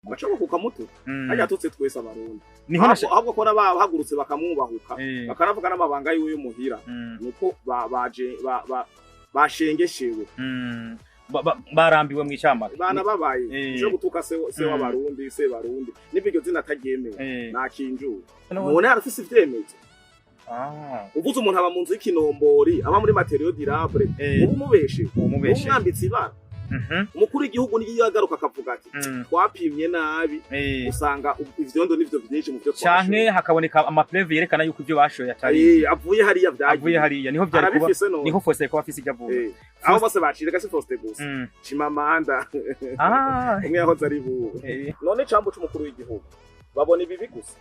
Baca bakuka mutuka. Harya yatutse twese Abarundi. Niho Ahubwo ko bahagurutse bakamwubahuka, bakanavuga n'amabanga yiwe yo muhira, nuko baje bashengeshewe. Barambiwe mu icamake. Bana babaye cyo gutuka se w'Abarundi, se Barundi, nibyo iryo zina ataryemeye, nakinjura. None arafise ivyemezo. Uvuze umuntu aba mu nzu y'ikinombori, aba muri matériaux durables, ubu umubeshe, umubeshe. Umwambitse ibara. Umukuru w'igihugu niyo yagaruka akavuga ati: "Twapimye nabi, usanga ivyondo nivyo vyinshi mu vyo Canke twashoye." hakaboneka ama preuves yerekana yuko ivyo bashoye atari Avuye hariya vyagiye. Avuye hariya niho vyari kuba. Arabifise none. Niho Faustin kuba afise ivyo avuga. Aho bose bacire gasi Faustin gusa. Chimamanda, umwe yahoze ari buwe. None cambo c'umukuru w'igihugu babona ibibi gusa.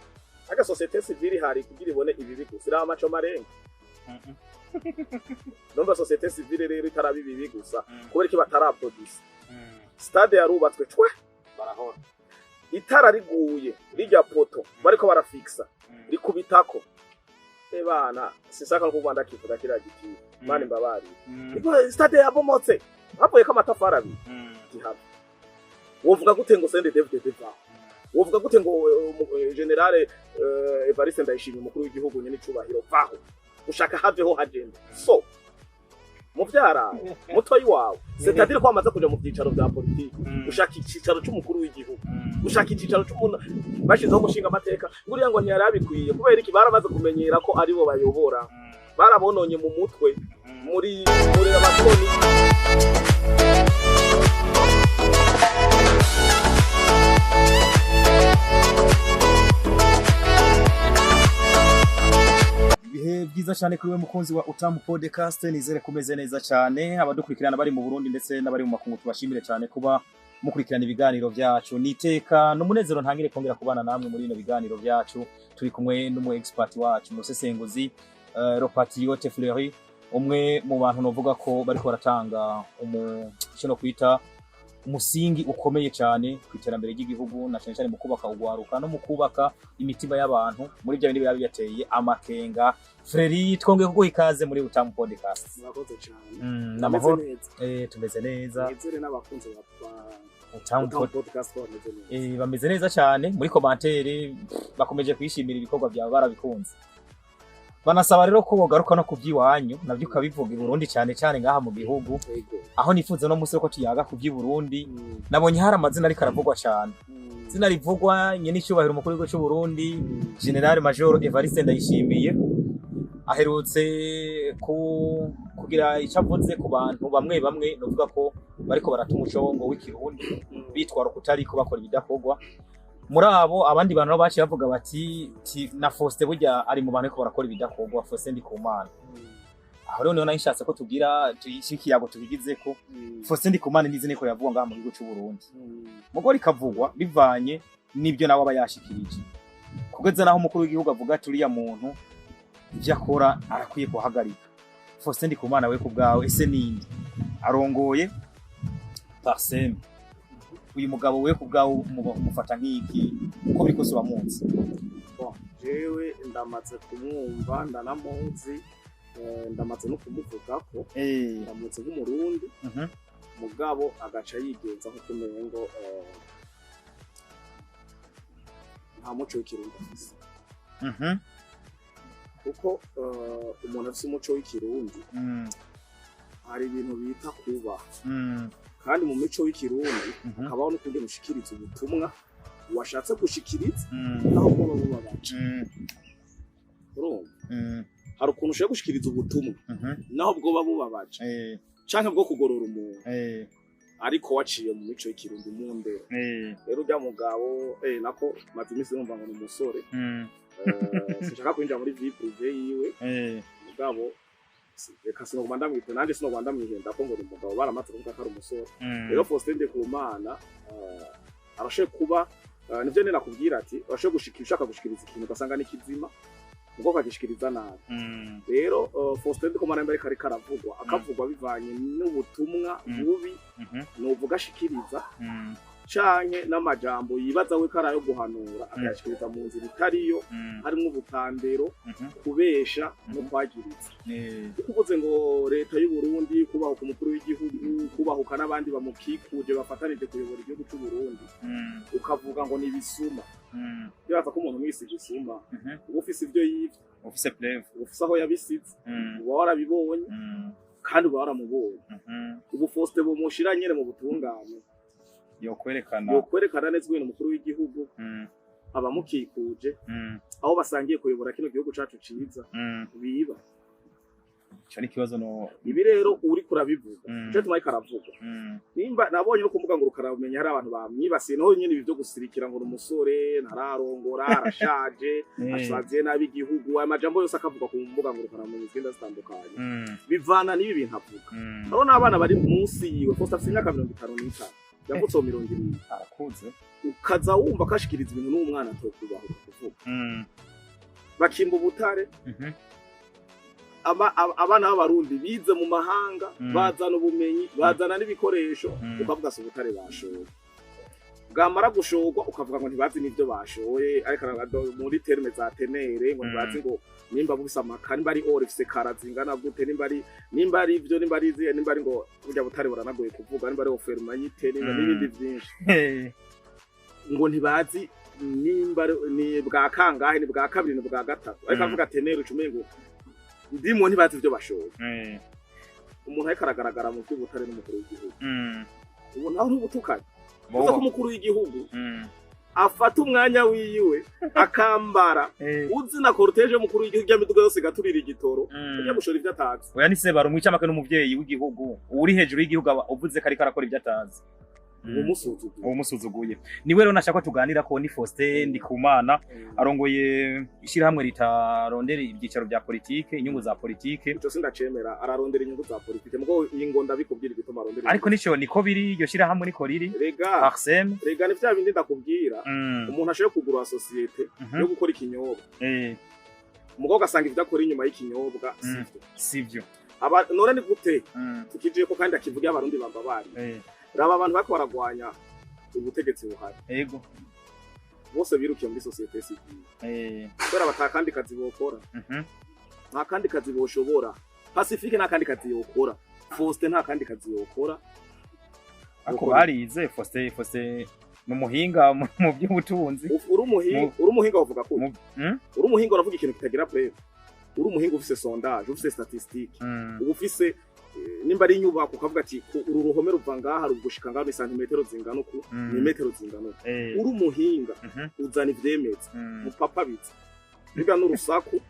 Aga société civile hari kugira ibone ibibi gusa, iraba amaco marenga. Numva société civile rero itaraba ibibi gusa, kubera iki bataraproduce? Stade yarubatswe cwe barahora, itara riguye, rirya poto bariko barafixa rikubitako. Ebana, sisaka no Rwanda kivuga kiriya giti, Mana imbabari. Iko stade yabomotse, havuyeko amatafari abiri. Gihaba wovuga gute ngo CNDD-FDD va? Wovuga gute ngo général Evariste Ndayishimiye, umukuru w'igihugu nyene icubahiro, vaho? Ushaka haveho hagenda so muvyara mutoyi wawe, c'est-à-dire ko wamaze kuja mu vyicaro vya politiki. Ushaka icicaro c'umukuru w'igihugu, ushaka icicaro c'umuntu bashizeho umushinga amateka, nguriya ngo ntiyari abikwiye. Kubera iki? Baramaze kumenyera ko aribo bayobora, barabononye mu mutwe muri abatoni. Ibihe byiza cyane kuri we mukunzi wa Utamu Podcast, nizere kumeze neza cyane. Abadukurikirana bari mu Burundi ndetse n'abari mu makungu, tubashimire cyane kuba mukurikirana ibiganiro byacu. Niteka n'umunezero ntangire kongera kubana namwe muri bino biganiro byacu. Turi kumwe n'umu expert wacu, umusesenguzi, le Patriote Fleury, umwe mu bantu novuga ko bariko baratanga icyo no kwita umusingi ukomeye cyane ku iterambere ry'igihugu, na cyane cyane mu kubaka ugwaruka no mu kubaka imitima y'abantu muri bya bindi biba bibateye amakenga. Fleury, twongeye kuguha ikaze muri Utamu Podcast. Murakoze cyane. N'amahoro? Neza. Tumeze neza. Nizere n'abakunzi ba Utamu Utamu Podcast ko bameze neza. Bameze neza cyane. Muri commentaire bakomeje kwishimira ibikorwa byawe, barabikunze, banasaba rero ko wogaruka no kuby'iwanyu nabyo ukabivuga i Burundi, cyane cyane ngaha mu gihugu. Aho nifuza no munsi ko tuyaga ku by'i Burundi, nabonye hari amazina ariko aravugwa cyane. Izina rivugwa, nyene icyubahiro umukuru w'igihugu cy'u Burundi, Général Major Evariste Ndayishimiye, aherutse kugira icyo avuze ku bantu bamwe bamwe novuga ko bariko barata umuco ngo w'ikirundi, bitwara ukutariko, bakora ibidakorwa. Muri abo, abandi bantu nabo baciye bavuga bati na Faustin burya ari mu bantu bariko barakora ibidakorwa, Faustin Ndikumana. Aho rero niho nari nshatse ko tugira ikiyago tubigizeko. Faustin Ndikumana n'izina riko riravugwa ngaha mu gihugu c'u Burundi, mugo rikavugwa bivanye n'ibyo nawe aba yashikirije, kugeza naho umukuru w'igihugu avuga ati: "Uriya muntu ivyo akora arakwiye kuhagarika." Faustin Ndikumana, we ku bwawe ese ninde? Arongoye Parsem. Uyu mugabo, we ku bwawe umufata nk'iki, uko biri kose uramuzi? Bon, jewe ndamaze kumwumva, ndanamuzi, ndamaze no kumuvugako. Ndamuzi nk'Umurundi, mugabo agaca yigenza nk'uko umengo nta muco w'Ikirundi afise, kuko umuntu afise umuco w'Ikirundi hari ibintu bita kubaha, kandi mu mico w'Ikirundi hakabaho n'ukungene ushikiriza ubutumwa washatse gushikiriza, naho bwoba bubabaje. Urumva, hari ukuntu ushobora gushikiriza ubutumwa naho bwoba bubabaje canke bwo kugorora umuntu, ariko waciye mu mico y'ikirundi, mu ndero. Rero urya mugabo, nako maze iminsi numva ngo ni umusore, sinshaka kwinjira muri vie privée yiwe, mugabo reka sinoguma ndamwita, nanjye sinoguma ndamwihenda ko ngo ni umugabo, baramaze kuvuga ko ari umusore. Rero Faustin Ndikumana arashoboye kuba, nivyo nyene nakubwira ati urashoboye gushikira, ushaka gushikiriza ikintu ugasanga ni kizima, ubwo ukagishikiriza nabi. Rero Faustin Ndikumana mbere ariko aravugwa, akavugwa bivanye n'ubutumwa bubi nuvuga ashikiriza. Canke n'amajambo yibaza we ko ari ayo guhanura, akayashikiriza mu nzira itariyo, harimwo ubutandero, kubesha no kwagiriza. Kuko uvuze ngo leta y'u Burundi, kubahuka umukuru w'igihugu, kubahuka n'abandi bamukikuje bafatanije kuyobora igihugu c'u Burundi, ukavuga ngo ni ibisuma, bibaza ko umuntu mwise igisuma, uba ufise ivyo yivye, Ufise preuve. uba ufise aho yabisize, uba warabibonye, kandi uba waramubonye. Ubu Faustin bomushira nyene mu butungane, Yo kwerekana. Yokwerekana neza ingene umukuru w'igihugu, abamukikuje, aho basangiye kuyobora kino gihugu cacu ciza, biba. Ico ni ikibazo no. Ibi rero uriko urabivuga, ico gituma ariko aravuga, nimba nabonye no kumbuga ngo rukaramenya, hari abantu bamwibasiye naho nyene ibi vyo gusirikira ngo ni umusore ntararongora, arashaje, ashaziye nabi igihugu. Aya majambo yose akavuga ku mbuga ngo rukaramenya zigenda zitandukanye, bivana n'ibi bintu avuga. Urabona abana bari munsi yiwe. Faustin afise imyaka 55, yavutse mu 70. Arakuze. Ukaza wumva kashikiriza ibintu n'umwana atokubahuka kuvuga. Bakimba ubutare, abana b'Abarundi bize mu mahanga, bazana ubumenyi, bazana n'ibikoresho, ukavuga si ubutare bashoye, bwamara gushorwa ukavuga ngo ntibazi n'ivyo bashoye, ariko muri termes za teneur ngo ntibazi ngo nimba bufise amaka, nimba ari or ifise kara zingana gute, nimba ari ivyo, nimba ari izihe, nimba ari ngo burya butare buranagoye kuvuga, nimba ari wolframite, nimba n'ibindi vyinshi, ngo ntibazi nimba ni bwa kangahe, ni bwa kabiri, ni bwa gatatu, ariko avuga teneur ucumenye ngo ndimwo ntibazi ivyo bashoye. Umuntu ariko aragaragara mu by'ubutare n'umukuru w'igihugu, ubu naho ntubutukanye uza ko umukuru w'igihugu afata umwanya wiwe akambara, uzi na cortège y'umukuru w'igihugu, y'amiduga yose igaturira igitoro, ujya gushora ivyo atazi. Oya, ni sebara umwicamake n'umuvyeyi w'igihugu, uri hejuru y'igihugu aba uvuze ko ariko arakora ibyo atazi. Ubu musuzuguye. Uwo musuzuguye. Niwe rero nashaka ko tuganira ko ni Faustin Ndikumana, arongoye ishyirahamwe ritarondera ibyicaro bya politike, inyungu za politike. Ico sindacemera, ararondera inyungu za politike, mugo iyi ngo ndabikubwira igituma arondera. Ariko nico niko biri, iryo shyirahamwe niko riri. Rega, Arsem. rega ni vya bindi ndakubwira, umuntu ashoboye kugura société yo gukora ikinyobwa, umugabo ugasanga ivyo akora inyuma y'ikinyobwa sivyo. Sivyo. Aba none ni gute tukijeko kandi akivuga Abarundi bamba bari, raba abantu bariko baragwanya ubutegetsi buhari, bose birukiye muri société civile, kubera batakandi kazi bokora, nta kandi kazi boshobora. Pacifique nta kandi kazi yokora, Faustin nta kandi kazi yokora. Ako barize. Faustin ni umuhinga mu by'ubutunzi. Uri umuhinga, uri umuhinga uvuga ko uri umuhinga uravuga ikintu kitagira preuve. Uri umuhinga ufise sondage, ufise statistique, uba ufise nimba ari inyubako ukavuga ati uru ruhome ruva ngaha rugushika ngaha ni santimetero zingana uku, ni metero zingana uku. Uri umuhinga, uzana ivyemeza. Mupapa biza biga n'urusaku,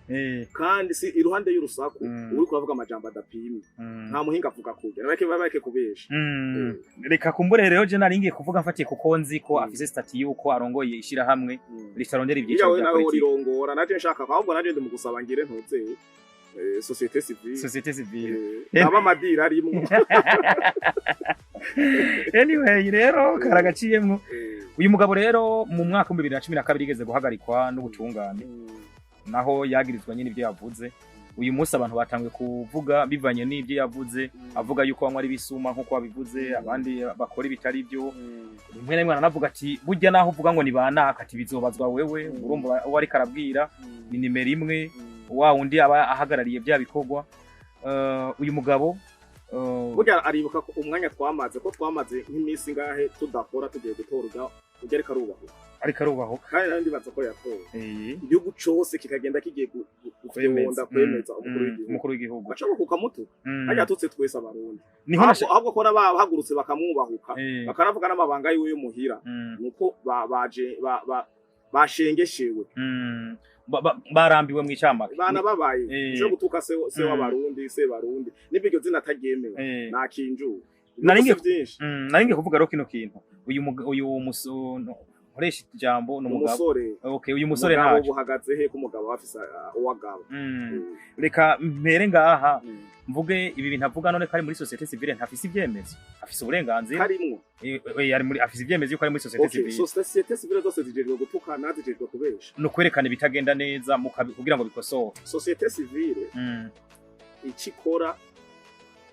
kandi si iruhande y'urusaku, uriko uravuga amajambo adapimye. Nta muhinga avuga kurya, bareke bareke kubesha. Reka kumbure rero je nari ngiye kuvuga mfatiye kuko nzi ko afise statut yuko arongoye ishirahamwe ritarondera Iyo ibyicaro we bya nawe politike. urirongora, naje nshaka ahubwo naje ndi mu gusaba ngire ntuze société civile. Société civile. Aba amadiri arimwo. Anyway rero karagaciyemwo. Uyu mugabo rero mu mwaka wa 2012 yigeze guhagarikwa n'ubutungane, naho yagirizwa nyine ibyo yavuze. Uyu munsi abantu batanguye kuvuga bivanye n'ibyo yavuze, avuga yuko bamwe ari bisuma nk'uko wabivuze, abandi bakora ibitari byo. Rimwe na rimwe aranavuga ati burya naho uvuga ngo ni banaka, ati bizobazwa wewe. Urumva uwo ariko arabwira ni nimero imwe, wa wundi aba ahagarariye bya bikorwa. Uyu mugabo Burya aribuka ko umwanya twamaze, ko twamaze nk'iminsi ngahe tudakora, tugiye gutora ujya ariko arubaho. Ariko arubaho. Kandi nawe ndibaza ko yatowe, igihugu cose kikagenda kigiye Kwemeza. gufyonda kwemeza umukuru w'igihugu, Umukuru w'igihugu. baca bakukamutuka, harya yatutse twese Abarundi. Niho Ahubwo ko n'abahagurutse bakamwubahuka, bakanavuga n'amabanga yiwe yo muhira, nuko baje bashengeshewe. Barambiwe mu icamake. Bana babaye ushobora gutuka se w'Abarundi, se Barundi, nimba iryo zina ataryemewe, nakinjura. Nari Ibihugu si vyinshi. Nari ngiye kuvuga rero kino kintu, uyu muso no, nkoresha ijambo ni umugabo. Umusore. Okay, uyu musore Umugabo ntaco. buhagaze he ko umugabo aba afise uwagabo? Reka mpere ngaha mvuge ibi bintu avuga. None ko ari muri société civile, ntafise ivyemezo? Afise uburenganzira. Karimwo. Ari muri, afise ivyemezo yuko ari muri société Okay, civile. Société civile zose zijejwe gutukana, zijejwe kubesha? No kwerekana ibitagenda neza kugira ngo bikosoke. Société civile icyo ikora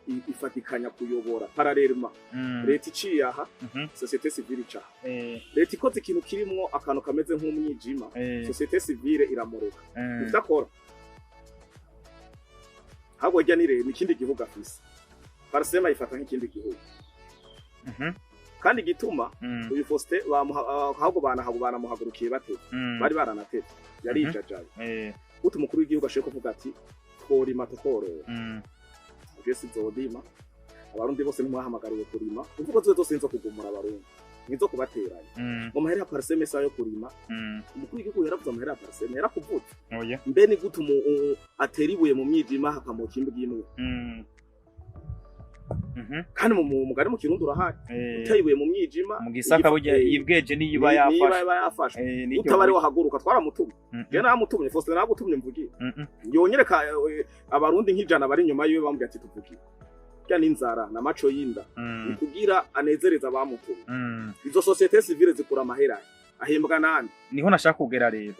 Ifatikanya kuyobora parallèlement. Leta iciye aha, société civile ica aha. Leta ikoze ikintu kirimwo akantu kameze nk'umwijima, société civile iramureka. Ivyo akora ahubwo rya ni leta, ikindi gihugu afise. PARCEM ayifata nk'ikindi gihugu. Kandi igituma uyu Faustin ahubwo banamuhagurukiye batevye, bari baranatevye, yarijajaye. Gute umukuru w'igihugu ashoboye kuvuga ati tworima tukorora, je sinzodima, Abarundi bose ntimwahamagariwe kurima, imvugo ziwe zose nizo kugumura Abarundi, nizo kubateranya, ngo amahera ya PARCEM sayo yo kurima. Umukuru w'igihugu yaravuze amahera ya PARCEM, yarakuvutse. Oya. Mbe ni gute atera ibuye mu mwijima hakamoka imbwa imwe? Kandi mu mugani mu Kirundi urahari, uteye ibuye mu mwijima, mu Gisaka burya ibweje niyiba niba yafashwe. Iba yafashwe. Nicyo utaba ari wahaguruka, twaramutumye. Je naramutumye Faustin, naragutumye mvugiye. Yonyereka Abarundi nk'ijana bari inyuma yiwe bambwiye ati tuvugiye. Rya n'inzara n'amaco y'inda, ni kugira anezereza abamutumye. Izo société civile zikura amahera ahembwa nande? Niho nashaka kugera rero.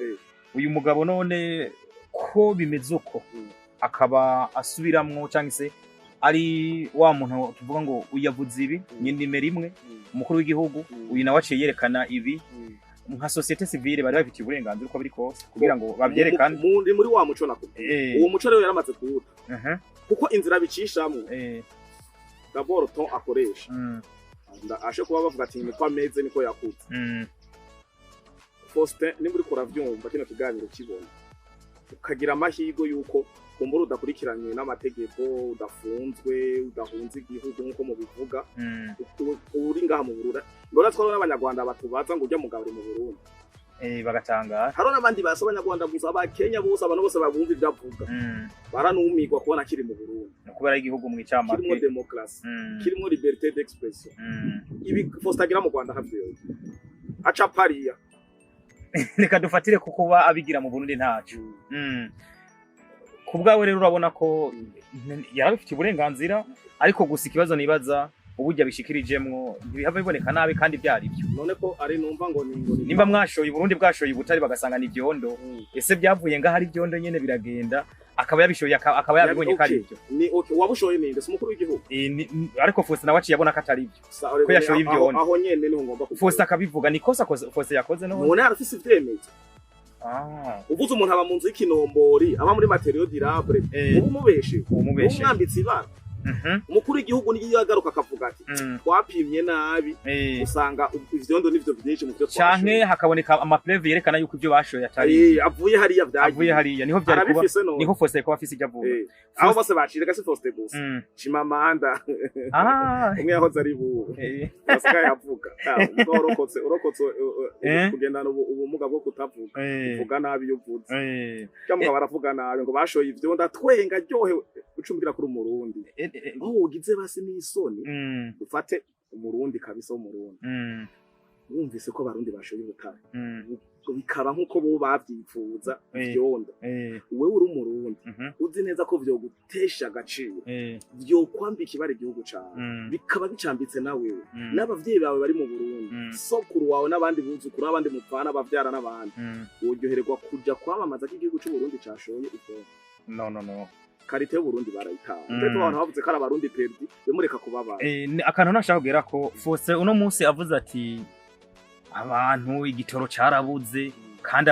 Uyu mugabo none ko bimeze uko, akaba asubiramwo cyangwa se ari wa muntu tuvuga ngo uyavuze ibi, ni nimero imwe umukuru w'igihugu, uyu nawe aciye yerekana ibi, nka société civile bari babifitiye uburenganzira uko biri kose kugira ngo babyerekane. Muri wa muco nakubwiye, uwo muco rero yaramaze kuwuta, kuko inzira bicishamwo, d'abord ton akoresha, ashe kuba bavuga ati niko ameze, niko yakuze. Faustin, nimba uriko uravyumva kino kiganiro, kibona ukagira amahirwe yuko kumbura udakurikiranywe n'amategeko, udafunzwe, udahunze igihugu nk'uko mubivuga, uri ngaha mu Burundi, mbona twari n'Abanyarwanda batubaza ngo ujya mugabo uri mu Burundi. Bagatangara. Hariho n'abandi basa Abanyarwanda gusa, Abakenya bose, abantu bose babumva ibyo avuga, baranumirwa kubona akiri mu Burundi. Ni kubera igihugu mu icamake kirimo demokarasi, kirimo liberté d'expression. Ibi Faustin agira mu Rwanda ntavyo aca pariya. Reka dufatire ku kuba abigira mu Burundi ntaco. Ku bwawe rero urabona ko yarabifitiye uburenganzira, ariko gusa ikibazo nibaza, uburyo abishikirijemwo ntibihava biboneka nabi kandi byari byo? None ko ari numva ngo ni Nimba mwashoye, Burundi bwashoye ubutari, bagasanga ni ivyondo, ese byavuye ngaho ari ivyondo nyene biragenda, akaba yabishoye, akaba yabibonye ko ari Okay. byo? Ni okay, wabushoye ninde? Si umukuru w'igihugu? Ariko Faustin nawe aciye abona ko atari byo, ko yashoye ivyondo. Aho nyene niho ngomba kuvuga. Faustin akabivuga, ni kosa Faustin yakoze none? None arafise ivyemezo. Uvuze umuntu aba mu nzu y'ikinombori, aba muri matériaux durables, ubu umubeshe, umubeshe. Umwambitse ibara. Umukuru w'igihugu niyo yagaruka akavuga ati twapimye nabi, usanga ivyondo nivyo vyinshi mu vyo Canke twashoye. hakaboneka ama preuves yerekana yuko ivyo bashoye atari Avuye hariya vyagiye. Avuye hariya niho vyari kuba. Arabifise none. Niho Faustin kuba afise ivyo avuga. Aho bose bacire gasi Faustin gusa. Chimamanda, umwe yahoze ari bubu, basigaye avuga. Ubwo urokotse, kugendana ubumuga bwo kutavuga, uvuga nabi iyo uvuze. Cyangwa baravuga nabi ngo bashoye ivyo, ndatwenga aryohewe, ucumbwira kuri Umurundi. Aho ugize basi n'isoni, ufate Umurundi kabisa w'Umurundi, wumvise ko Abarundi bashoye ubutare, bikaba nk'uko bo bavyifuza, ivyondo, wewe uri Umurundi, uzi neza ko vyogutesha agaciro, vyokwambika ibara igihugu cawe, bikaba bicambitse na wewe n'abavyeyi bawe bari mu Burundi, sokuru wawe n'abandi buzukuru n'abandi mupfana, abavyara n'abandi, woryohererwa kuja kwamamaza ko igihugu c'Uburundi cashoye ivyondo? No, no, no. Qualité y'Uburundi barayitaye. Ndetse abantu bavuze ko ari Abarundi perdus, bimureka kubabara. Akantu nashaka kugera ko Faustin uno munsi avuze ati abantu igitoro carabuze, kandi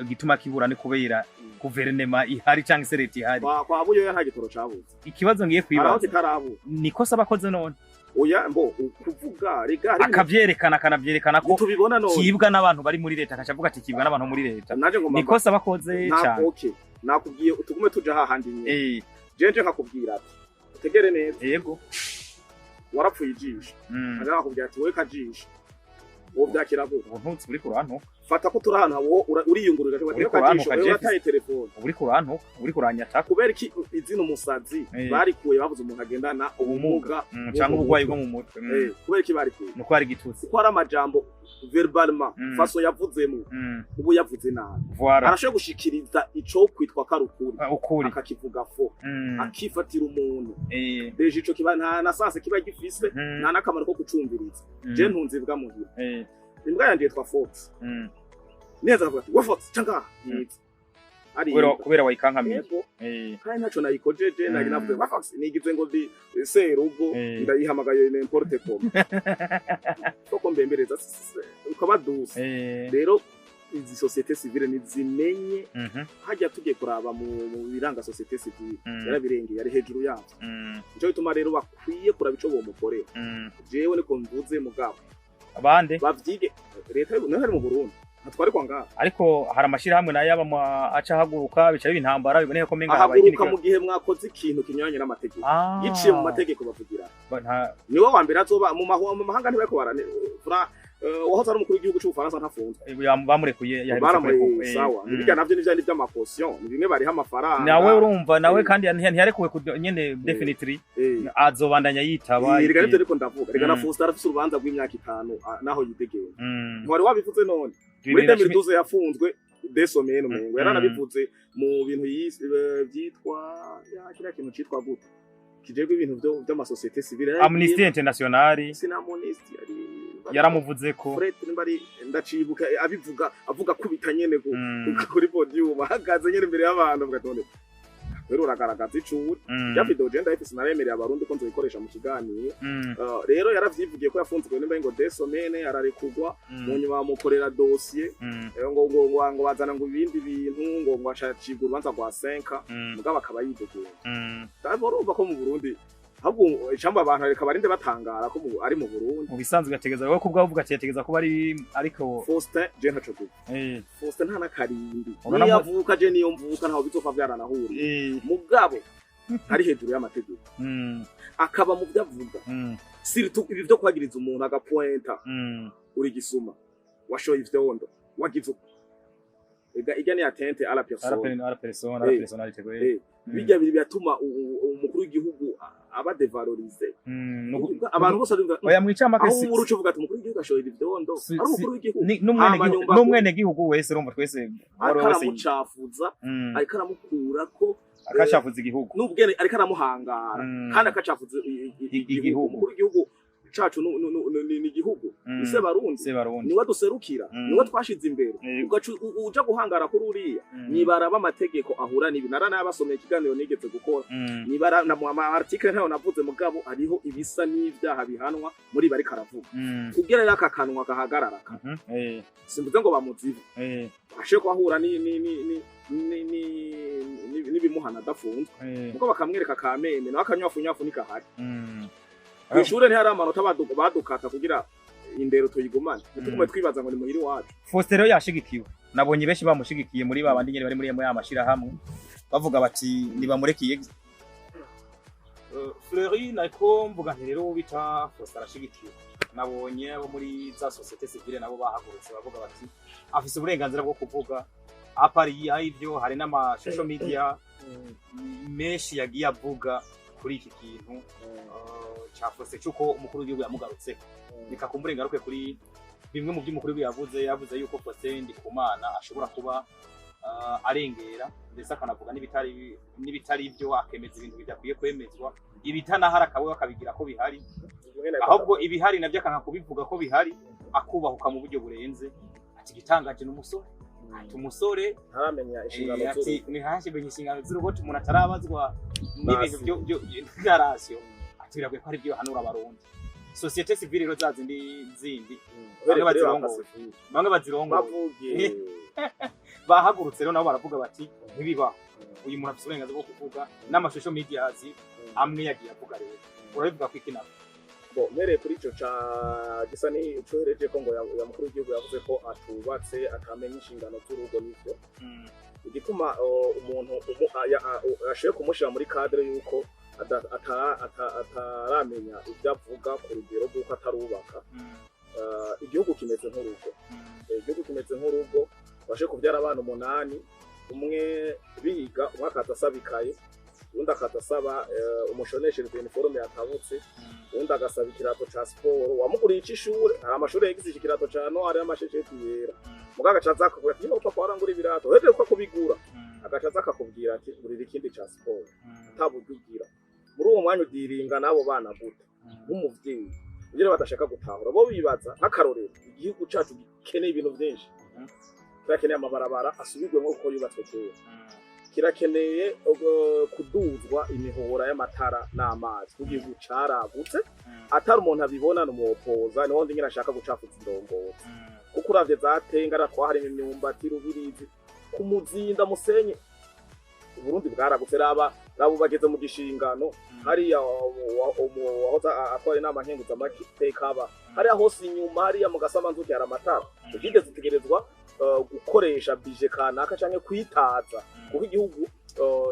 igituma kibura ni kubera guverinema ihari cyangwa se leta ihari. Kwa Buyoya nta gitoro cabuze. Ikibazo ngiye Hari aho kwibaza, kitarabura. ni kosa abakoze none? Oya, mbo ukuvuga rega hari ibintu Akavyerekana, akanavyerekana ko tubibona none. kibwa n'abantu bari muri leta, akaca avuga ati kibwa n'abantu muri leta. Naje ngo Ni kosa abakoze nta cyane? Okay, nakubwiye tugume tuja hahandi nyene. Jeje nkakubwira ati utegere neza, warapfuye ijisho, nkaja nakubwira ati wowe kajisho, wowe vyakira gute? Ubu ntutsi uri kurantuka. Fata ko turi ahantu wo uriyungurura, ati Uriko wowe kajisho, urantuka, wewe Jeff. urataye telefone. Ubu uri kurantuka, uri kuranyataka. Kubera iki izina umusazi barikuye? Bavuze umuntu agendana ubumuga bwo Cyangwa mu uburwayi mutwe. bwo mu mutwe. Kubera iki barikuye? Nuko hari igitutsi. Kuko hari amajambo verbalement, façon yavuzemo, ubu yavuze nabi, arashoboye gushikiriza ico kwitwa karukuri, Ah, ukuri. akakivuga fo, akifatira umuntu. Déjà ico kiba nta na sens kiba gifise, nta n'akamaro ko kucumviriza. Je ntunze imbwa muhira. Imbwa yanje yitwa Fox. Neza akavuga ati we Fox, ca ngaha. Yiza Ari Kubera wayikankamiye. Yego. Kandi ntaco nayikojeje. Nari navuze bafax nigize ngo ndi serugo, ndayihamagaye n'importe comme koko mbembereza ukaba douce. Rero izi société civile nizimenye hajya tugiye kuraba mu biranga société civile, yarabirengeye, ari hejuru yavyo. Nico gituma rero bakwiye kuraba ico bomukorera. Jewe niko mvuze, mugabo Abande bavyige leta nayo ari mu Burundi, ntatwarikwa ngaha. Ariko hari amashirahamwe nayo aba aca ahaguruka, bica biba intambara, biboneka ko menga habaye ikindi Ahaguruka mu gihe mwakoze ikintu kinyuranye n'amategeko. Ah. Yiciye mu mategeko bavugira niwe wa mbere azoba mu mahanga. Ntibariko barane fra wahoze ari umukuru w'igihugu c'Ubufaransa ntafunzwe. Bamurekuye, yaherutse Baramuye. kurekurwa. Sawa. Nibirya navyo n'ivyandi vy'amacaution, ni bimwe bariha amafaranga. Nawe urumva nawe kandi ntiyarekuwe nyene definitely, azobandanya yitaba. Rega nivyo ariko ndavuga rega na Faustin arafise urubanza rw'imyaka 5, naho yidegenza. Ntiwari wabivuze none muri 2012 yafunzwe deux semaines umengo. Yaranabivuze mu bintu vyitwa ya kiriya kintu citwa gute kijejwe ibintu vy'amasociété civile. Amnesty International. Sina Amnesty ari Yaramuvuze ko Fred nimba ari ndacibuka, abivuga avuga kubita nyene kuri podium, ahagaze nyene imbere y'abantu, avuga ati none rero uragaragaza icuri. Ya video je ndayifise, naremereye abarundi ko nzoyikoresha mu kiganiro. Rero yaravyivugiye ko yafunzwe nimba ngo deux semaines, ararekugwa, mu nyuma bamukorera dossier, ngo bazana ngo ibindi bintu, ngo ashacibwa urubanza rwa 5, mugabo akaba yidegenza. Ndabwo urumva ko mu Burundi ahubwo icamba abantu reka barinde batangara ko ari mu Burundi. Mu bisanzwe yategeza wowe kubwa uvuga ati yategeza kuba ari, ariko Faustin je ntaco kuvuga. Faustin nta n'akarimbi. Urabona Niyo avuka, je niyo mvuka, ntaho bizopfa vyaranahuriye. Mugabo ari hejuru y'amategeko, akaba mu byo avuga, surtout ibi vyo kwagiriza umuntu agapointa, uri gisuma, washoye ivyondo, wagize uko. Ega irya ni atteinte à la personne. À la personne, à la personnalité kwe. Bijya biri biratuma umukuru w'igihugu aba dévalorisé. Abantu bose barumva Oya, mwicamake aho si umuru uvuga ati umukuru w'igihugu ashoye ivyondo, ari umukuru w'igihugu. N'umwene Hama gihugu nyumva n'umwene gihugu wese, urumva twese uwari ariko wese aramucafuza, ariko aramukurako akacafuza igihugu. N'ubwene ariko aramuhangara, kandi akacafuza igihugu. Igihugu. Umukuru w'igihugu cacu ni igihugu, ise Barundi, Se Barundi. Niwe duserukira, niwe twashize imbere. Ugaca uja guhangara kuri uriya. Nibaraba amategeko ahura n'ibi, naranabasomeye ikiganiro nigeze gukora. Nibara na mu ama article ntayo navuze, mugabo hariho ibisa n'ivyaha bihanwa muri bariko aravuga, kugira rero aka kanwa gahagarara ka. Simvuze ngo bamuzibe, ashe kuhahura ni ni ni ni ni ni n'ibimuhana adafunzwe, muko bakamwereka kameme nawe akanywafunyafu nikahari. Kw'ishure ntihari amanota badukata kugira indero tuyigumane, ntitugume twibaza ngo ni muhira iwacu. Faustin rero yashigikiwe, nabonye benshi bamushigikiye muri ba bandi nyene bari muri ya mashirahamwe, bavuga bati nibamurekiye. Fleury, nariko mvuga nti rero bita Faustin arashigikiwe, nabonye abo muri za société civile nabo bahagurutse bavuga bati afise uburenganzira bwo kuvuga apari y'ibyo. Hari n'ama social media menshi yagiye avuga kuri iki kintu ca Faustin c'uko umukuru w'igihugu yamugarutseko. Reka kumbure ngaruke kuri bimwe mu by'umukuru w'igihugu yavuze. Yavuze yuko Faustin Ndikumana ashobora kuba arengera, ndetse akanavuga n'ibitari byo, akemeza ibintu bidakwiye kwemezwa, ibitanahari akaba akabigira ko bihari, ahubwo ibihari nabyo akanka kubivuga ko bihari, akubahuka mu buryo burenze. Ati igitangaje ni umusore, ati umusore ntaramenya inshingano ati z'urugo. Ntihashyimenye inshingano z'urugo, umuntu atarabazwa n'ibintu Rasiyo. byo bya rasiyo. Ati biragoye ko hari ibyo bahanura abarundi. Société civile rero za zindi zindi Uhereye bamwe kuri ba bazirongoye, Pacifique. bamwe bazirongoye Bavuge. Bahagurutse rero nabo baravuga bati ntibibaho, uyu muntu afite uburenganzira bwo kuvuga, n'amashusho medias amwe yagiye avuga. Rero urabivuga ko iki nabo? Bo, mpereye kuri ico ca gisa ni cohereje ko ngo ya mukuru w'igihugu yavuze ko atubatse, atamenya inshingano z'urugo, nivyo. Igituma umuntu ashoboye kumushira muri cadre yuko ataramenya ibyo avuga ku rugero rw'uko atarubaka. Igihugu kimeze nk'urugo. Igihugu kimeze nk'urugo, bashe kubyara abana umunani, umwe biga, umwe akaza asaba ikaye, uwundi akaza asaba umushoneshereze uniforme yatabutse, uwundi agasaba ikirato ca siporo, wamuguriye ic'ishure. Hari amashuri yagize ikirato ca noir n'amashesheti yera, mugabo agaca aza akakubwira ati niba papa warangura ibirato, uhejeje ko kubigura, agaca aza akakubwira ati ngurira ikindi ca siporo, ata buryo ugira. Muri uwo mwanya udiringa n'abo bana gute nk'umuvyeyi? Kugira badashaka gutahura, bo bibaza nk'akarorero igihugu cacu gikeneye ibintu vyinshi. Kirakeneye amabarabara asubirwemo kuko yubatswe kera. Kirakeneye kuduzwa imihora y'amatara n'amazi kuko igihugu caragutse. Atari umuntu abibona numuwopoza, niho ndi nyine ashaka gucafuza indongozi, kuko uravye za Tenga twaharimo imyumbati, Rubirizi, ku Muzinda, Musenyi. Uburundi bwaragutse. Raba raba bageze mu gishingano hariya, wahoze atwara inama nkenguzamateka aba hariya hose inyuma, hariya mu Gasamanzuki hari amatara. Regideso zitegerezwa gukoresha budget kanaka canke kwitaza, kuko igihugu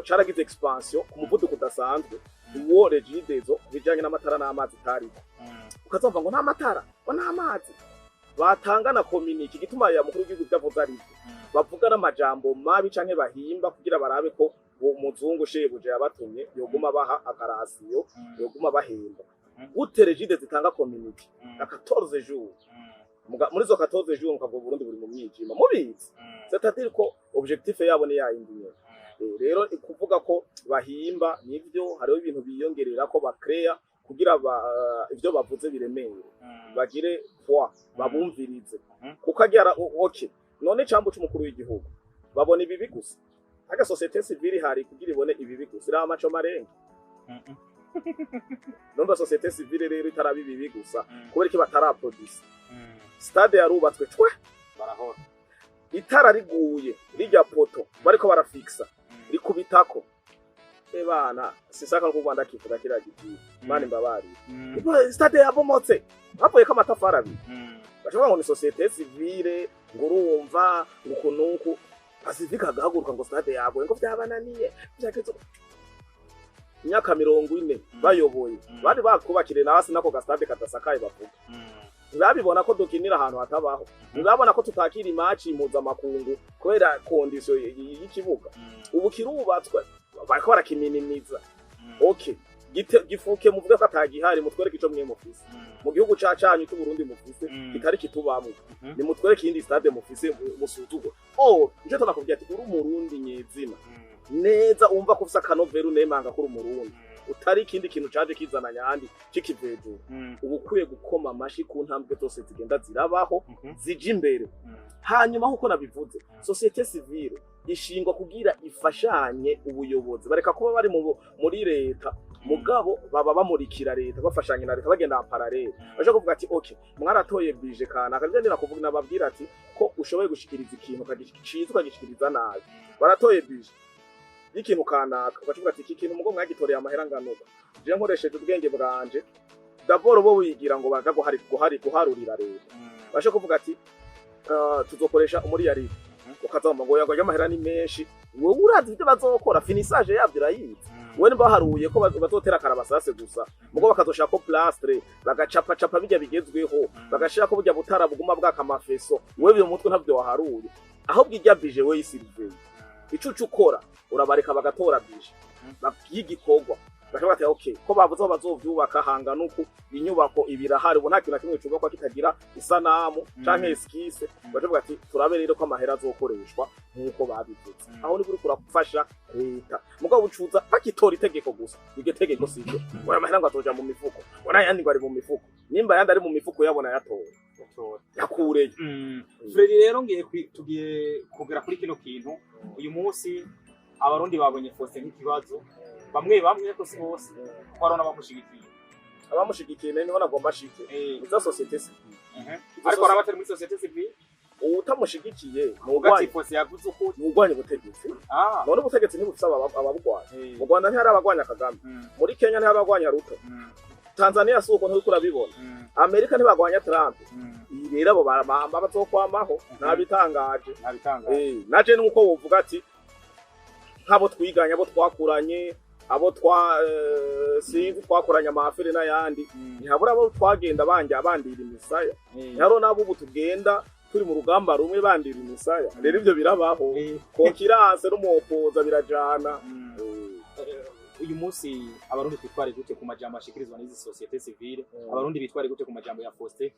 caragize expansion ku muvuduko udasanzwe. Uwo Regideso ku bijanye n'amatara n'amazi itariko, ukazumva ngo nta matara, ngo nta mazi, batanga na communiqué. Igituma ya mukuru w'igihugu vyavuze ari byo, bavuga n'amajambo mabi canke bahimba kugira barabe ko uwo muzungu shebuja yabatumye yoguma baha akarasiyo, yoguma bahemba. Gute Regideso zitanga communiqué na 14 jours? Muri zo 14 jours mukavuga Burundi buri mu mwijima, mubizi. C'est-à-dire ko objectif yabo ni yayindi nyene. Rero kuvuga ko bahimba nivyo, hariho ibintu biyongerera ko bakreya kugira ivyo bavuze biremere, bagire poids, babumvirize. Kuko agira okay, none cambo c'umukuru w'igihugu babona ibibi gusa. Aga société civile hari kugira ibone ibibi gusa, iriya amaco marenga. Numva société civile rero itaraba ibibi gusa, kubera iki bataraproduce? Stade yarubatswe cwe. Barahora. Itara riguye, rirya poto bariko barafixa rikubitako. Ebana, sisaka no Rwanda kivuga kiriya giti, Mana imbabarire. Stade yabomotse, havuyeko amatafari abiri. Bashobora ngo ni société civile, ngo urumva ngo uku nuku Pacifique agahaguruka ngo stade yaguye, ngo vyabananiye, vyageze imyaka 40 bayoboye. Bari bakubakire na hasi nako gastade kadasakaye. Bavuga ntibabibona ko dukinira ahantu hatabaho, ntibabona ko tutakira i match impuzamakungu kubera condition y'ikibuga. Ubu kirubatswe, bariko barakiminimiza. Okay, gifuke muvuge ko atagihari, mutwereke ico mwe mufise mu gihugu ca canyu c'Uburundi mufise kitari kitubamwo. Nimutwereke iyindi stade mufise musuzugura. Oh, nico tunakubwira ati uri umurundi nyezina neza, umva ko ufise akanovera, unemanga ko uri umurundi, utari ikindi kintu caje kizana nyandi cikivejuru. Uba ukwiye gukoma amashi ku ntambwe zose zigenda zirabaho, zija imbere. Hanyuma nkuko nabivuze, société civile ishingwa kugira ifashanye ubuyobozi. Bareka kuba bari muri leta, mugabo baba bamurikira leta, bafashanye na leta, bagenda en parallèle. Baje kuvuga ati okay, mwaratoye budget kanaka. Nje ndira kuvuga nababwira ati ko ushoboye gushikiriza ikintu ukagishikiriza, ukagishikiriza nabi. Baratoye budget y'ikintu kanaka, ugacuvuga ati iki kintu mugo mwagitoreye amahera angana uko, je nkoresheje ubwenge bwanje. D'abord bo wigira ngo baja guhari guhari guharurira leta. Bashe kuvuga ati tuzokoresha umuriyariri, ukazama ngo yago amahera ni menshi. Wowe urazi ibyo bazokora, finissage yabyo urayizi. Wowe niba baharuye ko bazotera karabasase gusa, mugo bakazoshaka ko plastre, bagacapa capa bijya bigezweho, bagashira ko burya butara buguma bwaka amafeso, wewe ibyo mu mutwe ntabyo waharuye. Ahubwo ijya budget we yisiriveyo, ico uca ukora urabareka bagatora budget y'igikorwa, bakavuga ati okay, ko bavuze aho bazovyubaka hangana uku, inyubako ibirahari. Ubu nta kintu na kimwe cubakwa kitagira isanamu canke esquisse. Bakavuga ati turabe rero ko amahera azokoreshwa nk'uko babivuze. Aho nibwo uriko urafasha leta. Mugabo bucuza bakitora itegeko gusa, iryo tegeko siryo, ngo aya mahera ngo atoja mu mifuko, ngo n'ayandi ngo ari mu mifuko. Nimba ayandi ari mu mifuko, yabona yatora yakureyo. Fredy, rero ngiye tugiye kugera kuri kino kintu. Uyu munsi abarundi babonye Faustin nk'ikibazo, bamwe bamwe, ariko si bose, kuko hariho n'abamushigikiye. Abamushigikiye niho nagomba ashike. Iza société civile. Ariko hari abatari muri société civile. Utamushigikiye ni Uvuga ati urwanya Faustin yavuze ukuri. Ni urwanya ubutegetsi. None ubutegetsi ntibufise ababugwanya? Mu Rwanda ntihari abagwanya Kagame? Muri Kenya ntihari abagwanya Ruto? Tanzania si uko? Nturiko urabibona? Amerika ntibagwanya Trump? Iyi rero abo barabamba bazokwamaho, ntabitangaje. Ntabitangaje. Naje nuko wovuga ati nk'abo twiganye, abo twakuranye, abo twa sinzi twakoranye amafere n'ayandi, ntihabura abo twagenda banja bandira imisaya. Ntihariho n'abo ubu tugenda turi mu rugamba rumwe bandira imisaya. Rero ivyo birabaho, concurrence n'umuwopoza birajana. Uyu munsi abarundi twitware gute ku majambo ashikirizwa n'izi société civile? Abarundi bitware gute ku majambo ya Faustin?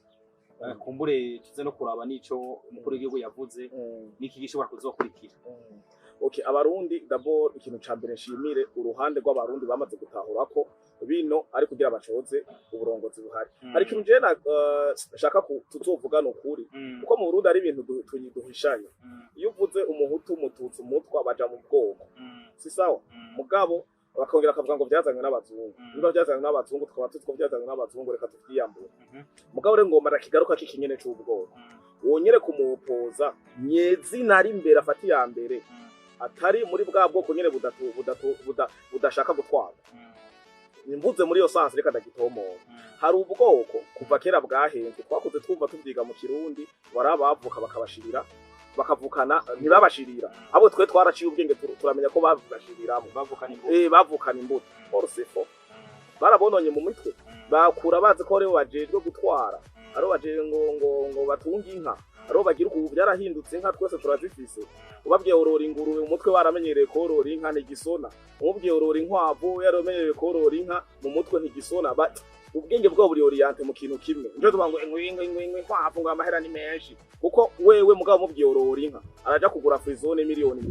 Kumbure tuze no kuraba n'ico umukuru w'igihugu yavuze n'iki gishobora kuzokurikira. Okay, abarundi d'abord, ikintu ca mbere nshimire uruhande rw'abarundi bamaze gutahura ko bino ari kugira bacoze uburongozi buhari. Hari ikintu jewe nshaka tuzovuga, ni ukuri, kuko mu Burundi ari ibintu duhishanya. Iyo uvuze umuhutu, umututsi, umutwa, baja mu bwoko, si sawa? Mugabo bakongera bakavuga ngo byazanywe n'abazungu. Niba byazanywe n'abazungu, tukaba tuzi ko byazanywe n'abazungu, reka tuvyiyambure. Mugabo rero ngomba ndakigaruka k'ikinyene c'ubwoko. Wonyere kumupoza nyezina ari imbere, afata iya mbere, atari muri bwa bwoko nyene budashaka gutwarwa. Nimvuze muri iyo sens, reka ndagitomora. Hari ubwoko kuva kera bwahenzwe, twakuze twumva tuvyiga mu Kirundi, wari abavuka bakabashirira, bakavukana, ntibabashirira abo twe twaraciye ubwenge, turamenya ko babashiriramwo. Bavukana imbuto. Eh, bavukana imbuto. Or c'est faux. Barabononye mu mitwe, bakura bazi ko aribo bajejwe gutwara, aribo bajejwe ngo batunge inka, aribo bagira. Ubu byarahindutse, inka twese turazifise. Ubabwiye orora ingurube, mu mutwe baramenyereye korora inka, ntigisona. Umubwiye orora inkwavu, yaramenyereye korora inka, mu mutwe ntigisona. Ubwenge bwabo buri orienté mu kintu kimwe. Nico tuvuga ngo ingwe ingwe ingwe ingwe inkwavu, ngo amahera ni menshi, kuko wewe mugabo mubwiye orora inka, araja kugura frisone 20 miliyoni,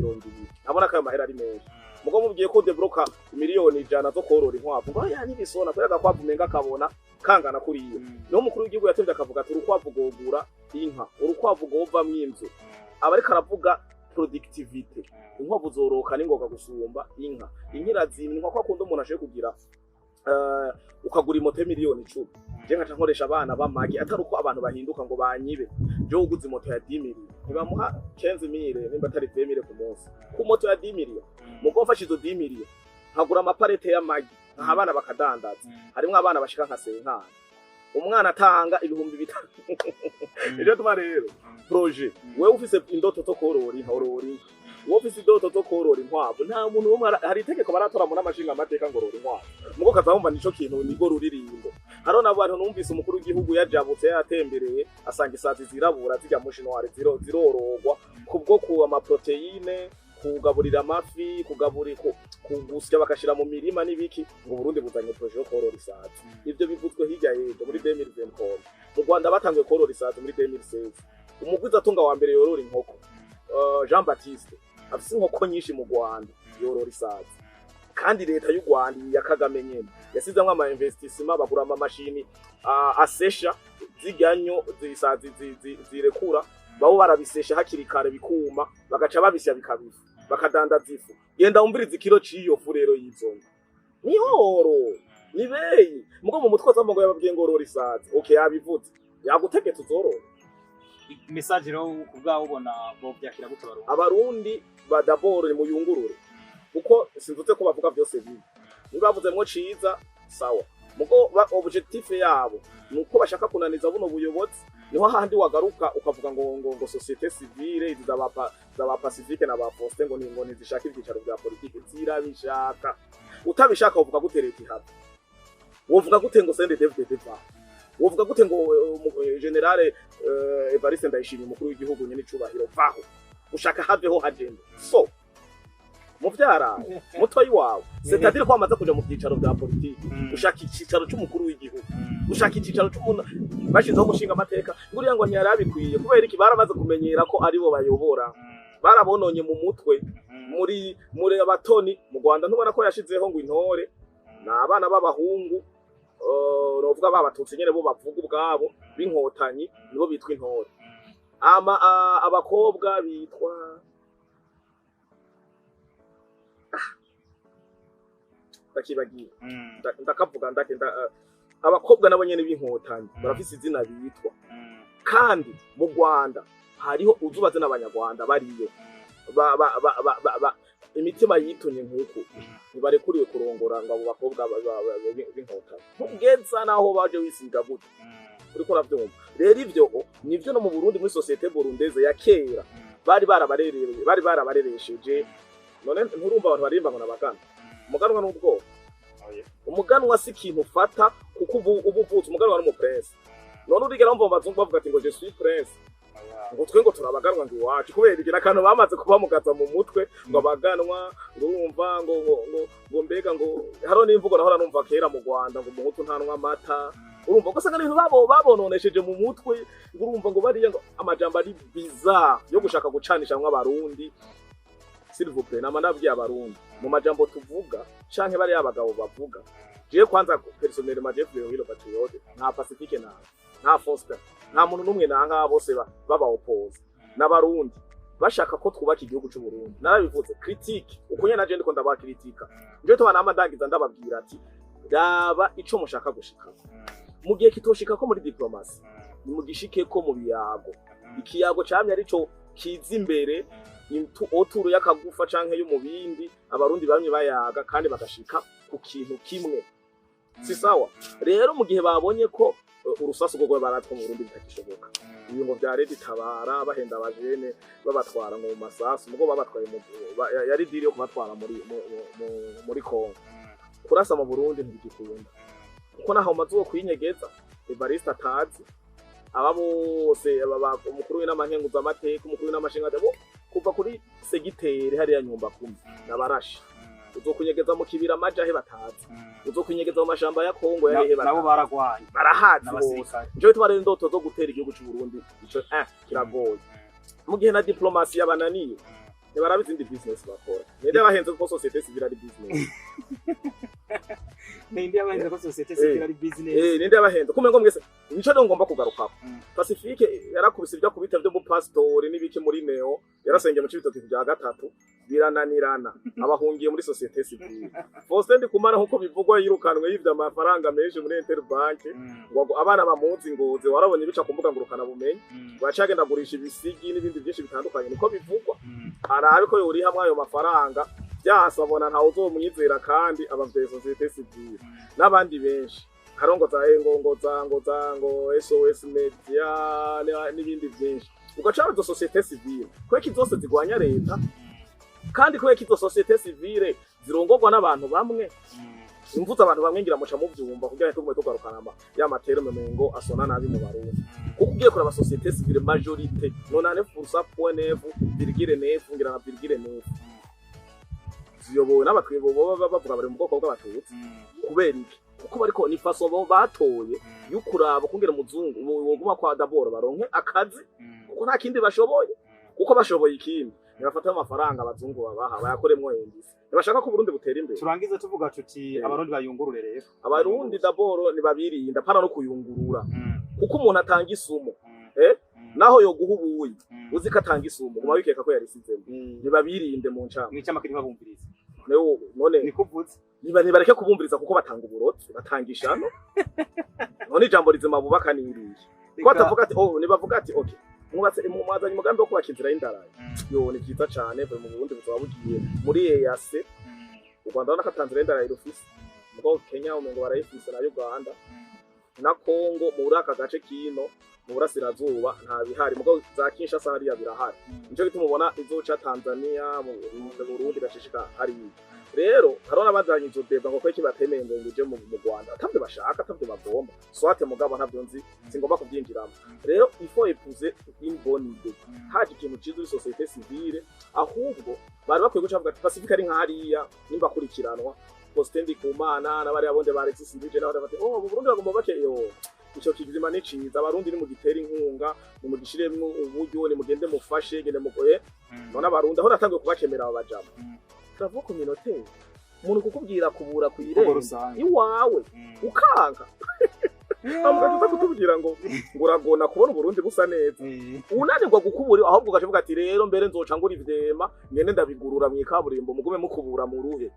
abona ko ayo mahera ari menshi. Mugabo mubwiye ko débloqua 100 miliyoni zo korora inkwavu, ngo ya nibisona, kubera agakwavu umenga kabona kangana kuriya. Niho umukuru w'igihugu yatevye akavuga ati urukwavu rwogura inka, urukwavu rwovamwo inzu, aba ariko aravuga productivité. Inkwavu zoroka n'ingoga gusumba inka. Inka irazimwa ko akunda umuntu ashoboye kugira, ukagura imoto y'10 miliyoni, je nkaca nkoresha abana b'amagi, atari uko abantu bahinduka ngo banyibe. Je uguze imoto ya 10 millions, ntibamuha 15 mille, nimba atari 20 mille ku munsi ku moto ya 10 millions. Mugo mfashe izo 10 millions nkagura amapalette y'amagi, nkaha abana bakadandaza, harimwo abana bashika nka senkana, umwana atanga 5000. Ivyo tuma rero projet, wewe ufise indoto zo korora inka, orora inka. Wowe ufise indoto zo korora inkwavu, nta muntu n'umwe hari itegeko baratora muri amashinga amateka ngo orora inkwavu, mugo kazabumva nico kintu nigo ruririmbo. Hariho n'abantu numvise umukuru w'igihugu yajabutse, yatembereye, asanga isazi zirabura zijya mu shinware zirorogwa kubwo ku amaprotéines, kugaburira amafi, kugaburira, kugusya bakashira mu mirima n'ibiki, ngo Burundi buzanye projet yo korora isazi. Ivyo bivuzwe hirya y'ejo muri 2024. Mu Rwanda batanguye korora isazi muri 2016. Umugwizatunga wa mbere yorora inkoko, Jean Baptiste, afise inkoko nyinshi mu Rwanda, yorora isazi. Kandi leta y'u Rwanda ya Kagame nyene yasizemwo ama investissement, bagura ama mashini asesha ziryanyo zisazi zirekura, babo barabisesha hakiri kare bikuma, bagaca babisya bikabifu, bakadandaza ifu. Genda wumviriza ikiro c'iyo fu rero y'izonga ni horo ni beyi. Mugo mu mutwe ngo yababwiye ngo orora isazi. Okay, yabivuze, yagutegetse, uzorora. Message rero ku bwawe, ubona bo byakira gute Abarundi? Abarundi badaboro ni muyungurure, kuko simvuze ko bavuga byose bibi. Niba bavuzemwo ciza, sawa. Mugo objectif yabo nuko bashaka kunaniza buno buyobozi. Niho hahandi wagaruka ukavuga ngo société civile izi zaba pacifique na ba Faustin ngo ntizishaka ivyicaro vya politike. Zirabishaka. Utabishaka uvuga gute leta ihaba? Wovuga gute ngo CNDD-FDD va? Wovuga gute ngo général Evariste Ndayishimiye, umukuru w'igihugu nyene icubahiro, vaho? Ushaka haveho hagenda so muvyara mutoyi wawe, c'est-à-dire ko wamaze kuja mu vyicaro vya politike, ushaka icicaro c'umukuru w'igihugu, ushaka icicaro c'umuntu bashizeho umushinga amateka, nguriya ngo ntiyari abikwiye. Kubera iki? Baramaze kumenyera ko aribo bayobora, barabononye mu mutwe. Muri abatoni mu Rwanda, ntubona ko yashizeho ngo intore ni abana b'abahungu, novuga babatutsi nyene bo bavuga ubwabo b'inkotanyi, nibo bitwa intore. Ama abakobwa bitwa, ndakibagiye, ndakavuga ndake, abakobwa nabo nyene b'inkotanyi barafise izina bitwa. Kandi mu Rwanda hariho uzubaze n'abanyarwanda bariyo ba imitima yitunye nk'uku, ntibarekuriwe kurongora ngo abo bakobwa b'inkotanyi, ntugeza naho baje wisiga gute. Uriko uravyumva rero? Ivyo nivyo no mu Burundi, muri société burundaise ya kera bari barabarereye, bari barabareresheje. None nturumva abantu baririmba ngo nabagana? Umuganwa n'ubwoba. Umuganwa si ikintu ufata, kuko ubu uvutse umuganwa n'umuprince. None urigera wumva mu bazungu bavuga ati ngo je suis prince, ngo twe ngo turabaganwa, ngo iwacu? Kubera igira akantu bamaze kubamugaza mu mutwe ngo abaganwa, ngo urumva ngo mbega ngo hariho n'imvugo nahora numva kera mu Rwanda ngo umuhutu ntanwa amata. Urumva ugasanga ibintu babo babononesheje mu mutwe, ngo urumva ngo bariya, ngo amajambo ari bizarre yo gushaka gucanishamwo abarundi. S'il vous plaît, nama ndabwiye abarundi, mu majambo tuvuga canke bariya abagabo bavuga, jewe kwanza personnellement, jewe Fleury le patriote, nta Pacifique, nta Faustin, nta muntu n'umwe nanka, bose baba opposé n'abarundi. Bashaka ko twubaka igihugu cy'u Burundi. Narabivuze, critique uko nyene naje ndiko ndabakritika. Nje tuba nama ndangiza ndababwira ati: "Raba ico mushaka gushika mu gihe kitoshika ko muri diplomatie, nimugishike ko mu biyago." Ikiyago camye arico kiza imbere autour y'akagufa canke y'umubindi. Abarundi bamwe bayaga kandi bagashika ku kintu kimwe, si sawa? Rero mu gihe babonye ko urusasu rwo baratwa mu Burundi bitagishoboka, ibi ngo vya Red Tabara bahenda abajene babatwara ngo mu masasu, mugo babatwaye mu yari deal yo kubatwara muri Kongo. Kurasa mu Burundi ntibigikunda, kuko naho maze uwo kwinyegeza Evariste atazi aba bose, umukuru w'inama nkenguzamateka, umukuru w'inama nshingamateka, bo kuva kuri segiteri hariya nyumba kumi n'abarashi. Uzokunyegeza mu kibira amajahe batazi, uzokunyegeza mu mashamba ya Kongo yahehe nabo batazi. Baragwanye. Barahazi bose. N'abasirikare. Nico gituma rero indoto zo gutera igihugu c'u Burundi ico kiragoye. Mu gihe na diplomatie yabananiye, ntibaraba izindi business bakora. Ninde yabahenze ko société civile ari business? Ninde yabahenze ko société civile ari business? Ninde yabahenze kumengo mwese? Nico rero ngomba kugarukako. Pacifique yarakubise ibyo kubita byo bupasitori n'ibiki muri neo, yarasengeye mu Cibitoke bya gatatu birananirana, abahungiye muri société civile. Faustin Ndikumana, nkuko bivugwa, yirukanwe yivye amafaranga menshi muri Interbank, ngo abana bamuzi ngoze warabonye bica ku mbuga ngurukana bumenyi, bacagenda agurisha ibisigi n'ibindi byinshi bitandukanye, niko bivugwa. Arabe ko yorihamwe ayo mafaranga byase, abona ntawe uzomwizera, kandi abavye société civile n'abandi benshi hariho ngo za ngo ngo za ngo za ngo SOS Media n'ibindi byinshi. Ugaca izo société civile kubera zose zigwanya leta, kandi kubera izo société civile zirongorwa n'abantu bamwe. Imvuze abantu bamwe ngira muca muvyumva, kugira ngo tugume tugarukana ya ma termes mengo asona nabi mu Barundi, kuko ugiye kuraba société civile, majorité 99.9 virgule neuf, ngira na virgule neuf, ziyobowe n'abatwibo baba bavuga bari mu bwoko bw'Abatutsi. Kubera iki? Kuko bariko ni façon bo batoye yo kuraba kungera umuzungu woguma kwa d'abord baronke akazi, kuko nta kindi bashoboye. Kuko bashoboye ikindi, ntibafata amafaranga abazungu babaha bayakoremwo indisi. Ntibashaka ko Uburundi butera imbere. Turangize tuvuga tuti Abarundi bayungurure rero. Abarundi d'abord nibabirinda pana no kuyungurura, kuko umuntu atanga isumo, naho yoguha ubuyi uzi ko atanga isumo, guma wikeka ko yarisizemo. Ntibabirinde mu ncama. Mwicamake ntibabumvirize. None niko uvuze. Niba nibareke kubumviriza, kuko batanga uburotsi, batanga ishano. None ijambo rizima bubaka ni irihe ko batavuga ati oh, nibavuga ati: "Okay, mwubatse, mwazanye umugambi wo kubaka inzira y'indarayi, yo ni byiza cane, vuye mu Burundi buzaba bugiye muri EAC." U Rwanda urabona ko ata nzira y'indarayi rufise, mugabo Kenya umengo barayifise, na Uganda na Congo. Muri aka gace kino mu burasirazuba nta bihari, mugabo za Kinshasa hariya birahari. Nico gituma ubona izoca Tanzania mu Burundi gacishika hariya. Rero hariho n'abazanye izo débats ngo kweki batemeye ngo uje mu Rwanda, atavyo bashaka, atavyo bagomba, soit, mugabo ntavyo nzi, singomba kubyinjiramo. Rero il faut épouser une bonne idée. Haje ikintu ciza muri société civile, ahubwo bari bakwiye guca bavuga ati Pacifique ari nka hariya nimba akurikiranwa, Faustin Ndikumana n'abariya bonde ba Alexis Nduje n'abandi, bati: "Oh, mu Burundi bagomba bake yo ico kizima ni ciza, Abarundi ni mugitera inkunga, ni mugishiremwo uburyo, ni mugende mufashe gende mugoye." None Abarundi aho natangiye kubakemera aba bajama, travaux communautaire, umuntu kukubwira kubura Ubwo kw'irembo rusange iwawe ukanka, ugaca kutubwira ngo uragona kubona Uburundi busa neza, unanirwa gukubura, ahubwo ugaca uvuga ati: "Rero mbere nzoca ngura ivyema ngende ndabigurura mw'ikaburimbo, mugume mukubura mu ruhe."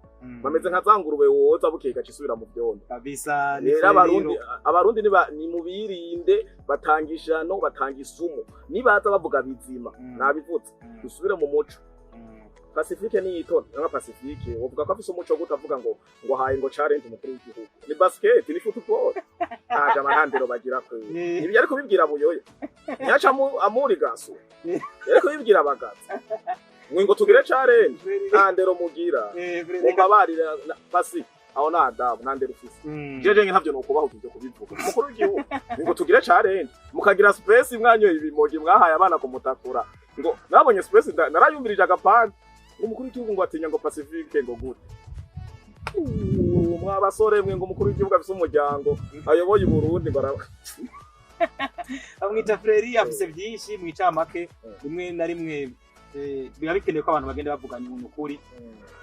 Bameze nka za ngurube woza bukeye igaca isubira mu vyondo. Kabisa ni Rero Abarundi, Feriro. Abarundi niba nimubirinde, batanga ishano, batanga isumu. Nibaza bavuga bizima, nabivuze, dusubire mu muco. Pacifique ni itora nka Pacifique uvuga ko afise umuco wo gutavuga ngo ahaye ngo challenge umukuru w'igihugu, ni basket, ni football, nta jama nta ndero bagira kwe. Ibi yariko bibwira Buyoya nyaca amuri gaso, yariko bibwira Bagaza ngo tugire challenge. Nta ndero mugira. Mumbabarira pasi aho nta adabu, nta ndero ufise. Jeje ntavyo nokubaho ivyo kubivuga umukuru w'igihugu ngo tugire challenge, mukagira space mwanyoye ibimogi mwahaye abana kumutakura. Ngo nabonye space narayumvirije agapande, ngo umukuru w'igihugu ngo atinya ngo Pacifique, ngo gute? Mwa basore mwe, ngo umukuru w'igihugu afise umuryango ayoboye i Burundi, ngo Bamwita Freri, afise byinshi mwicamake. Rimwe na rimwe. Biba bikenewe ko abantu bagenda bavuganya umuntu ukuri.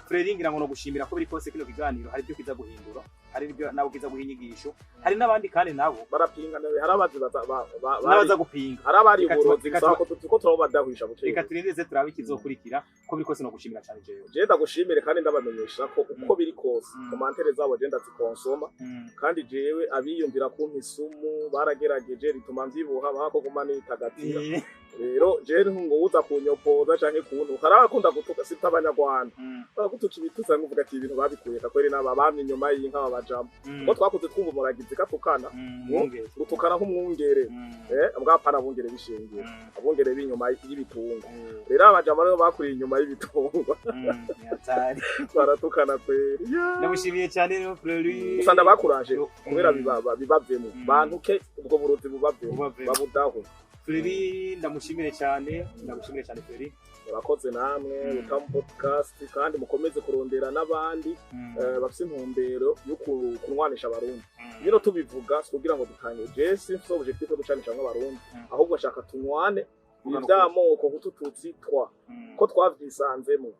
Frère, ngira ngo no gushimira ko biri kose kino kiganiro hari ibyo kiza guhindura, hari ibyo nabo kiza guha inyigisho, hari n'abandi kandi nabo Barapinga, hari abazi n'abaza gupinga. Hari abari Reka uburozi reka bisaba ko ko turabadahisha buke. Reka turindirize turabe ikizokurikira. Ko biri kose no gushimira cyane jewe. Je ndagushimire, kandi ndabamenyesha ko uko biri kose commentaires zabo je ndazikonsoma, kandi jewe abiyumvira kumpa isumu baragerageje rituma mvyibuha bako guma nitagatira. Rero jewe ngo uza kunyopoza canke kuntuka, hari abakunda gutuka sita abanyarwanda, baragutuka ibitutsi nkuvuga ati ibintu babikuye kakweri n'aba bamye inyuma y'inka babajamo, kuko twakuze twumva umuragizi katukana. Mwungere. Gutukana nk'umwungere, bwapana abungere b'ishengero, abungere b'inyuma y'ibitungwa. Rero abajama rero bakuriye inyuma y'ibitungwa Ni hatari. baratukana kweri. Yeah. Ndamushimiye cyane rero Fleury. Gusa ndabakuraje kubera bibavemo, bantuke ubwo burozi bubavemo, Bubavemo. babudahwe. Fleury, ndamushimire cyane, ndamushimire cyane Fleury. Murakoze namwe Utamu Podcast, kandi mukomeze kurondera n'abandi bafise intumbero yo kunwanisha abarundi. Bino tubivuga si kugira ngo dutange, je simfise objectif yo gucanishamwo abarundi, ahubwo nshaka tunywane Vuga. ivy'amoko hutu tutsi twa ko twavyisanzemo,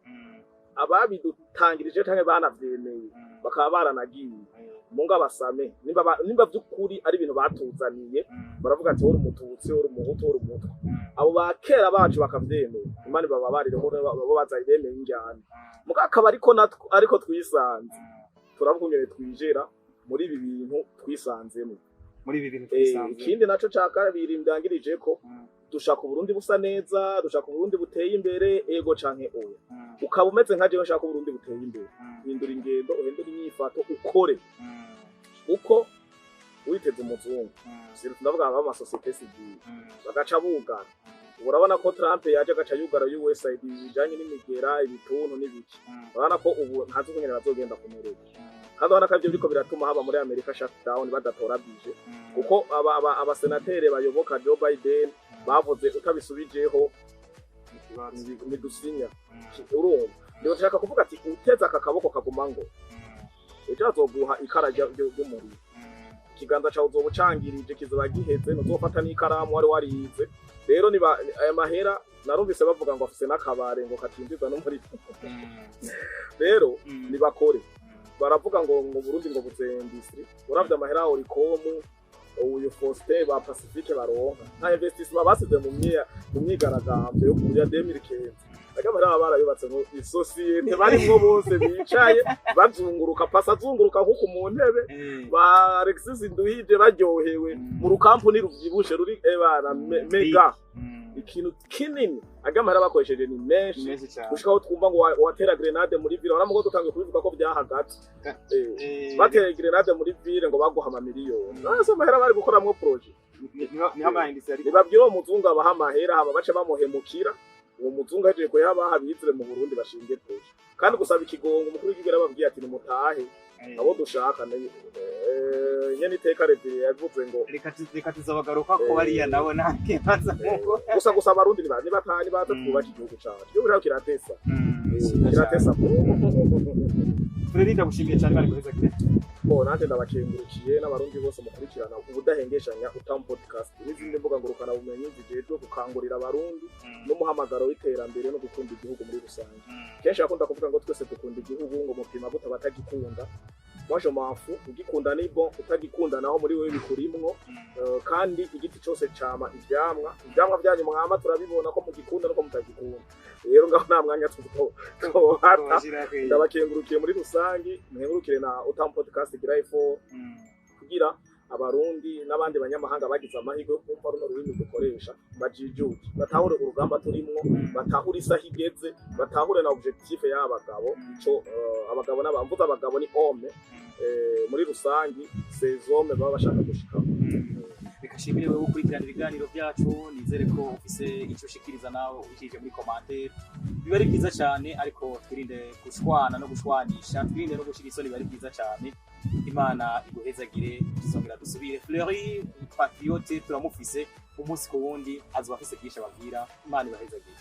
ababidutangirije canke banavyemeye bakaba baranagiye munga basame nimba vy'ukuri ari ibintu batuzaniye, baravuga ati uri umututsi, uri umuhutu, uri umutwa, abo ba kera bacu bakavyemera, Imana bababarire ko bo bazayi bemeye injyana muga akaba ariko natwe ariko twisanze turavuga ingene twijera muri ibi bintu twisanzemo. Muri ibi bintu twisanze. Ikindi naco ca kabiri ndangirije ko dushaka Uburundi busa neza, dushaka Uburundi buteye imbere, ego canke oya? Ukaba umeze nka jewe nshaka Uburundi buteye imbere, hindura ingendo, uhindure inyifato, ukore uko witeze umuzungu. Surtout ndavuga aba amasosiyete civile bagaca bugara. Ubu urabona ko Trump yaje agaca yugara USAID bijanye n'imigera, ibituntu n'ibiki. Urabona ko ubu ntazi ukungene bazogenda kumererwa, kandi urabona ko ivyo biriko biratuma haba muri Amerika shutdown, badatora budget, kuko abasenateri bayoboka Joe Biden bavuze utabisubijeho ntidusinya. Urumva ndashaka kuvuga ati uteze aka kaboko kaguma ngo ejo azoguha ikara ry'umuriro, ikiganza cawe uzoba ucangirije kizoba giheze, ntuzofata n'ikaramu wari warize. Rero niba aya mahera narumvise bavuga ngo afise n'akabare ngo katinjiza no muri, rero nibakore. Baravuga ngo Burundi ngo buze industry, uravye amahera ya Oricom, uyu Faustin ba Pacifique baronka nta investissement basize mu myigaragambyo yo ya 2015. Ariko amahera baba barayubatse mu isosiyete barimwo bose, bicaye bazunguruka, pasa azunguruka nkuko mu ntebe ba Alexis Nduhije baryohewe mu rukampuni ruvyibushe ruri ebana mega ikintu kinini. Aga amahera bakoresheje ni menshi. Menshi cyane. Gushika aho twumva ngo watera grenade muri ville, urabona ko dutangiye kubivuga ko byahagaze. Bateye grenade muri ville ngo baguha amamiliyoni, nase amahera bari gukoramwo projet. Niho amayindisi ari. Nibabwira uwo muzungu abaha amahera, hama bace bamuhemukira. Uwo muzungu ahejeje kuyabaha, bizire mu Burundi bashinge projet. Kandi gusaba ikigongo, umukuru w'igihugu yarababwiye ati nimutahe abo dushaka. Nyene iteka Revire yavuze ngo Reka tuzabagaruka ko bariya nabo nta kibazo nkuko gusa abarundi nibataha, nibaze twubake igihugu cacu. Igihugu cacu kiratesa, kiratesa. Frère, ndagushimiye cyane, bari guheza kire. Bo nanje ndabakengurukiye n'abarundi bose mukurikirana ubudahengeshanya Utamu Podcast n'izindi mbuga ngurukana bumenyi zijejwe gukangurira abarundi n'umuhamagaro w'iterambere no gukunda igihugu muri rusange. Kenshi akunda kuvuga ngo twese dukunda igihugu, ngo mupima gute abatagikunda? Moi je m'en fous, ugikunda ni bon, utagikunda naho muri wewe bikurimwo. Kandi igiti cyose cama ivyamwa, ivyamwa byanyu mwama turabibona ko mugikunda nuko mutagikunda. Rero ngaho nta mwanya tuzohata. Ndabakengurukiye muri rusangi, muhengurukire na Utamu Podcast gira ifo kugira abarundi n'abandi banyamahanga bagize amahirwe yo kumva runo rurimi dukoresha bajijuke, batahure urugamba turimwo, batahure isaha igeze, batahure na objectif y'aba bagabo. Ico abagabo n'abamvuze abagabo ni homme, muri rusangi ces hommes baba bashaka gushika. Reka shimire wewe ukurikirana ibiganiro byacu. Nizere ko ufise icyo ushikiriza nawe ubishirije muri commentaire, biba ari byiza cyane. Ariko twirinde gushwana no gushwanisha, twirinde no gushira isoni, biba ari byiza cyane. Imana iguhezagire, tuzongera dusubire. Fleury Patriote turamufise umunsi ku wundi, azoba afise byinshi ababwira. Imana ibahezagire.